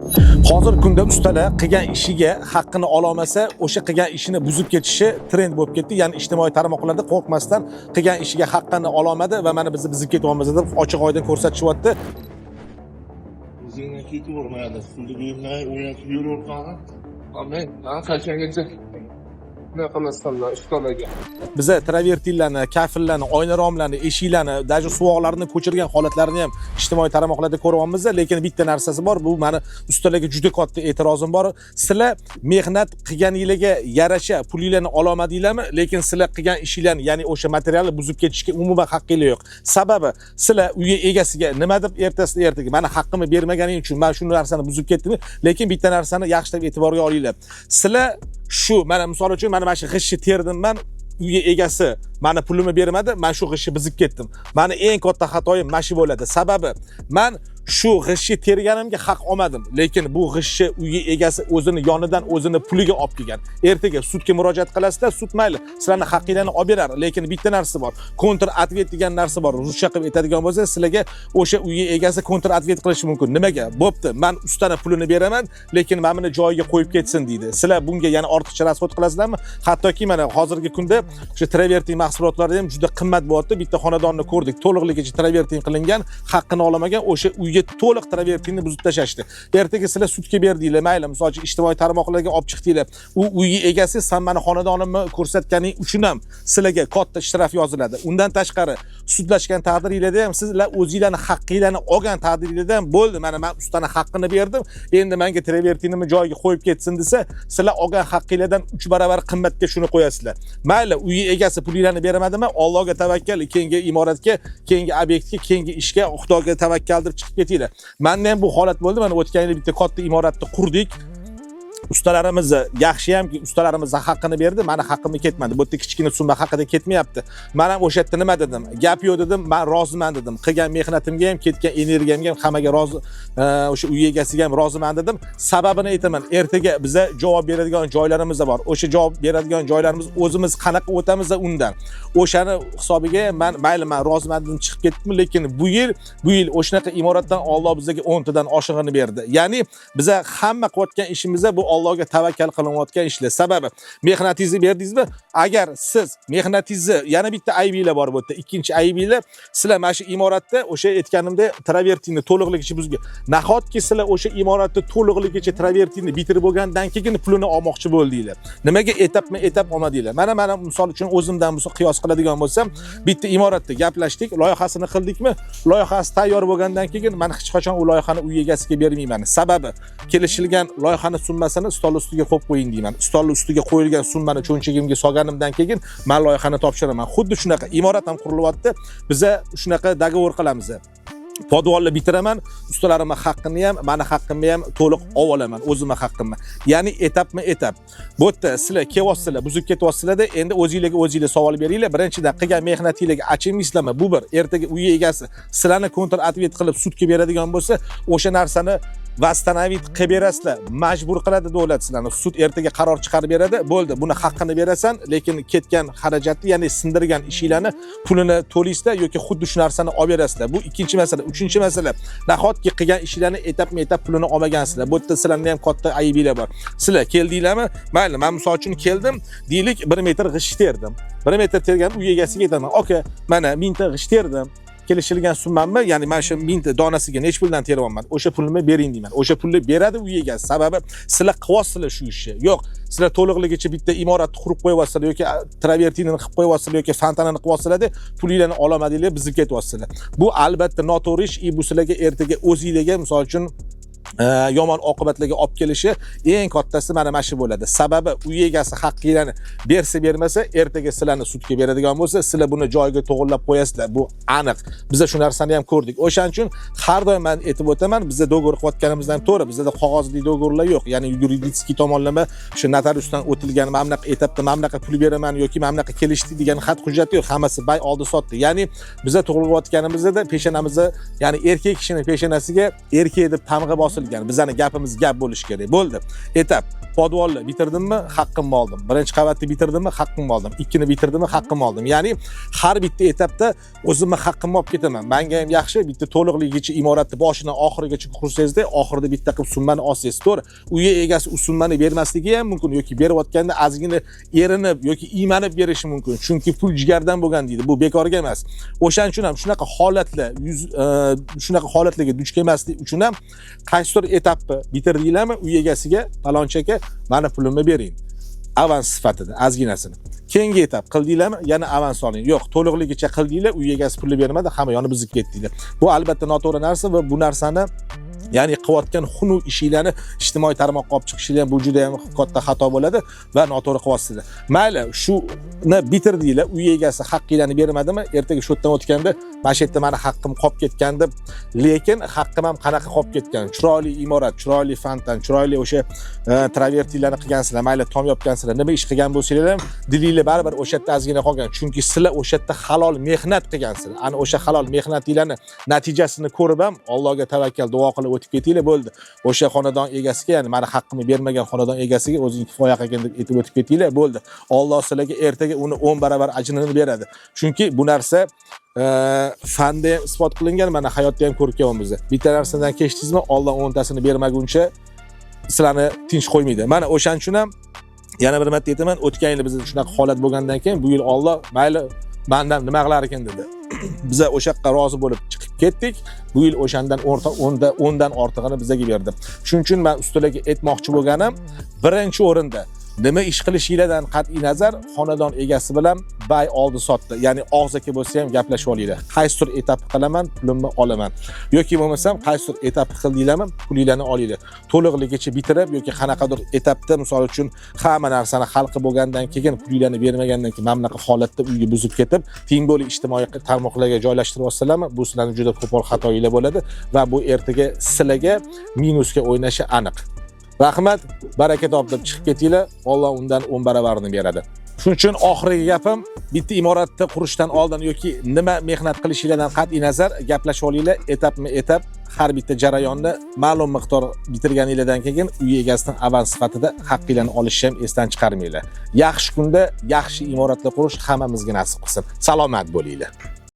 Hozirgi kunda ustalar qilgan ishiga haqqini ololmasa, o'sha qilgan ishini buzib ketishi trend bo'lib ketdi. Ya'ni ijtimoiy tarmoqlarda qo'rqmasdan qilgan ishiga haqqini ololmadi va mana bizni buzib ketyapmiz deb ochiq oydin ko'rsatishyapti. O'zingdan ketavermaydi, pulni bermay o'ynatib yuraverqani. Men qachongacha bunaqa qilasanlar ustalarga? Biza travertinlarni, kafellarni, oyna romlarni, eshiklarni, даже suvoqlarni ko'chirgan holatlarini ham ijtimoiy tarmoqlarda ko'ryapmiz. Lekin bitta narsasi bor, bu mani ustalarga juda katta e'tirozim bor. Sizlar mehnat qilganinglarga yarasha pulinglarni ololmadinglarmi, lekin sizlar qilgan ishinglarni, ya'ni o'sha materialni buzib ketishga umuman haqqinglar yo'q. Sababi, sizlar uyi egasiga nima deb ertasida ertaga mani haqqimni bermaganing uchun man shu narsani buzib ketdim, lekin bitta narsani yaxshilab e'tiborga olinglar. Sizlar shu mana misol uchun mana shu g'ishtni terdim man, uyga egasi mani pulimni bermadi, man shu g'ishtni buzib ketdim. Mani eng katta xatoyim mana shu bo'ladi. Sababi, man shu g'ishtni terganimga haq olmadim, lekin bu g'ishtni uyga egasi o'zini yonidan o'zini puliga olib kelgan. Ertaga sudga murojaat qilasizlar, sud mayli, sizlarni haqqinglarni olib berar, lekin bitta narsa bor. Контрответ degan narsa bor. Ruscha qilib aytadigan bo'lsa, sizlarga o'sha uyga egasi контрответ qilishi mumkin. Nimaga? Bo'pti, man ustani pulini beraman, lekin mana buni joyiga qo'yib ketsin deydi. Sizlar bunga yana ortiqcha расход qilasizlarmi? Hattoki mana hozirgi kunda o'sha travertin mahsulotlari ham juda qimmat bo'lyapti. Bitta xonadonni ko'rdik, to'liqligicha travertin qilingan, haqqini olamagan, o'sha uyga to'liq travertinni buzib tashlashdi. Ertaga sizlar sudga berdinglar, mayli, misol uchun ijtimoiy tarmoqlarga olib chiqdinglar. U uyga egasi san mani xonadonimni ko'rsatganing uchun ham sizlarga katta shtraf yoziladi. Undan tashqari, sudlashgan taqdiringlarda ham, sizlar o'zinglarni haqqinglarni olgan taqdiringlarda ham, bo'ldi, mana man ustani haqqini berdim, endi menga travertinimni joyiga qo'yib ketsin desa, sizlar olgan haqqinglardan 3 barobar qimmatga shuni qo'yasizlar. Mayli, uyi egasi pulinglarni bermadimi, Allohga tavakkal, keyingi imoratga, keyingi obyektga, keyingi ishga Xudoga tavakkal deb chiqib ketinglar. Manda ham bu holat bo'ldi. Mana o'tgan yili bitta katta imoratni qurdik. Ustalarimizni yaxshiyamki, ustalarimizni haqqini berdi, mani haqqimni ketmadi. Bu yerda kichkina summa haqida ketmayapti. Man ham o'sha yerda nima dedim? Gap yo'q dedim, man roziman dedim. Qilgan mehnatimga ham, ketgan energiyamga ham hammaga rozi, o'sha uy egasiga ham roziman dedim. Sababini aytaman. Ertaga biza javob beradigan joylarimiz bor. O'sha javob beradigan joylarimiz o'zimiz qanaqa o'tamiz undan. O'shani hisobiga man mayli, man roziman dedim, chiqib ketdim, lekin bu yil o'shanaqa imoratdan Alloh bizga 10 tadan oshig'ini berdi. Ya'ni biza hamma qilayotgan ishimizda bu Allohga tavakkal qilinayotgan ishlar. Sababi, mehnatingizni berdingizmi? Agar siz mehnatingizni, yana bitta aybinglar bor bu yerda. Ikkinchi aybinglar, sizlar mana shu imoratda o'sha aytganimdek travertinni to'liqligicha buzgan. Nahotki sizlar o'sha imoratni to'liqligicha travertinni bitirib bo'lgandan keyin pulini olmoqchi bo'ldinglar? Nimaga etapma-etap olmadinglar? Mana misol uchun o'zimdan misol qiyos qiladigan bo'lsam, bitta imoratda gaplashdik, loyihasini qildikmi? Loyihasi tayyor bo'lgandan keyin men hech qachon u loyihani uy egasiga bermayman. Sababi, kelishilgan loyihani summasini stol ustiga qo'yib qo'ying deyman. Stol ustiga qo'yilgan summani cho'nchagimga solganimdan keyin men loyihani topshiraman. Xuddi shunaqa imorat ham qurilyapti. Biza shunaqa договор qilamiz. Podvalni bitiraman, ustalarimni haqqini ham, mani haqqimni ham to'liq olib olaman, o'zimni haqqimni. Ya'ni etapma etap. Bu yerda sizlar kelyapsizlar, buzib ketyapsizlarda, endi o'zinglarga o'zinglar savol beringlar. Birinchidan, qilgan mehnatinglarga achinmaysizlarmi? Bu bir. Ertaga uy egasi sizlarni контрответ qilib sudga beradigan bo'lsa, o'sha narsani восстановить qilib berasizlar. Majbur qiladi davlat sizlarni. Sud ertaga qaror chiqarib beradi. Bo'ldi, buni haqqini berasan, lekin ketgan xarajatni, ya'ni sindirgan ishinglarni pulini to'laysizlar yoki xuddi shu narsani olib berasizlar. Bu ikkinchi masala. Uchinchi masala. Nahotki qilgan ishinglarni etapma-etap pulini olmagansizlar? Bu yerda sizlarning ham katta aybinglar bor. Sizlar keldinglarmi? Mayli, men misol uchun keldim, deylik, 1 metr g'isht terdim. 1 metr tergan uy egasiga aytaman: "Aka, mana 1000 ta g'isht terdim. Kelishilgan summamni, ya'ni mana shu 1000 ta donasiga necha puldan teryapman, o'sha pulni bering" deyman. O'sha pulni beradi uy egasi. Sababi, sizlar qilyapsizlar shu ishni. Yo'q, sizlar to'liqligicha bitta imoratni qurib qo'yyapsizlar yoki travertinini qilib qo'yyapsizlar yoki fontanini qilyapsizlarda, pulinglarni ololmadinglar, buzib ketyapsizlar. Bu albatta noto'g'ri ish. Bu sizlarga ertaga o'zinglarga misol uchun yomon oqibatlarga olib kelishi, eng kattasi mana shu bo'ladi. Sababi, uy egasi haqqinglarni bersa bermasa, ertaga sizlarni sudga beradigan bo'lsa, sizlar buni joyiga to'g'irlab qo'yasizlar. Bu aniq. Biza shu narsani ham ko'rdik. O'shaning uchun har doim man aytib o'taman, biza договор qilayotganimizdan to'g'ri, bizda qog'ozli договор lar yo'q. Ya'ni юридический tomonlama shu notariusdan o'tilgan, mana bunaqa etapda mana bunaqa pul beraman yoki mana bunaqa kelishdik degan xat hujjat yo'q. Hammasi bay oldi sotdi. Ya'ni biza to'g'rilayotganimizda peshonamizda, ya'ni erkak kishini peshonasiga erkak deb tamg'a bosilgan. Bosilgan. Bizani gapimiz gap bo'lishi kerak. Bo'ldi. Etap. Podvalni bitirdimmi, haqqimni oldim. Birinchi qavatni bitirdimmi, haqqimni oldim. Ikkini bitirdimmi, haqqimni oldim. Ya'ni har bitta etapda o'zimni haqqimni olib ketaman. Menga ham yaxshi, bitta to'liqligicha imoratni boshidan oxirigacha qursangizda, oxirida bitta qilib summani olsangiz, to'g'ri. Uyi egasi u summani bermasligi ham mumkin yoki berayotganda ozgina erinib yoki iymanib berishi mumkin. Chunki pul jigardan bo'lgan deydi. Bu bekorga emas. O'shaning uchun ham shunaqa holatlar shunaqa holatlarga duch kelmaslik uchun ham qaysidir etapni bitirdinglarmi, uy egasiga palonchi aka, mani pulimni bering. Avans sifatida ozginasini. Keyingi etap qildinglarmi, yana avans oling. Yo'q, to'liqligicha qildinglar, uy egasi pulni bermadi, hamma yoni buzib ketdinglar. Bu albatta noto'g'ri narsa va bu narsani, ya'ni qilayotgan xunuk ishinglarni ijtimoiy tarmoqqa olib chiqishinglar ham, bu juda ham katta xato bo'ladi va noto'g'ri qilyapsizlar. Mayli, shuni bitirdinglar, uy egasi haqqinglarni bermadimi, ertaga shu yerdan o'tganda mana shu yerda mani haqqim qolib ketgan deb, lekin haqqim ham qanaqa qolib ketgan? Chiroyli imorat, chiroyli fontan, chiroyli o'sha travertinlarni qilgansizlar, mayli tom yopgansizlar, nima ish qilgan bo'lsanglar ham dilinglar baribir o'sha yerda ozgina qolgan. Chunki sizlar o'sha yerda halol mehnat qilgansizlar. Ana o'sha halol mehnatinglarni natijasini ko'rib ham Allohga tavakkal, duo qilib o'tib ketinglar, bo'ldi. O'sha xonadon egasiga, ya'ni mani haqqimni bermagan xonadon egasiga o'zing kifoya qilgin deb aytib o'tib ketinglar, bo'ldi. Alloh sizlarga ertaga uni 10 barobar ajrini beradi. Chunki bu narsa fanda ham isbot qilingan, mana hayotda ham ko'rib kelyapmiz. Bitta narsadan kechdingizmi, Alloh o'ntasini bermaguncha sizlarni tinch qo'ymaydi. Mana o'shaning uchun ham yana bir marta aytaman, o'tgan yili bizda shunaqa holat bo'lgandan keyin bu yil Alloh mayli mandan nima qilar ekan dedi. Biza o'sha yoqqa rozi bo'lib chiqib ketdik. Bu yil o'shandan o'rta o'nda o'ndan ortig'ini bizaga berdi. Shuning uchun men ustalarga aytmoqchi bo'lganim, birinchi o'rinda nima ish qilishinglardan qat'iy nazar xonadon egasi bilan bay oldi sotdi, ya'ni og'zaki bo'lsa ham gaplashib olinglar. Qaysidir etap qilaman, pulimni olaman. Yoki bo'lmasam qaysidir etap qildinglarmi, pulinglarni olinglar. To'liqligicha bitirib yoki qanaqadir etapda, misol uchun, hamma narsani hal qilib bo'lgandan keyin pulinglarni bermagandan keyin mana bunaqa holatda uyga buzib ketib, teng bo'lib ijtimoiy tarmoqlarga joylashtirib olsalarmi, bu sizlarning juda qo'pol xatoyinglar bo'ladi va bu ertaga sizlarga minusga o'ynashi aniq. Rahmat, baraka top deb chiqib ketinglar, Alloh undan 10 baravarini beradi. Shuning uchun oxirgi gapim, bitta imoratni qurishdan oldin yoki nima mehnat qilishinglardan qat'iy nazar gaplashib olinglar, etapma etap har bitta jarayonni ma'lum miqdor bitirganinglardan keyin uy egasidan avans sifatida haqqinglarni olishni ham esdan chiqarmanglar. Yaxshi kunda yaxshi imoratlar qurish hammamizga nasib qilsin. Salomat bo'linglar.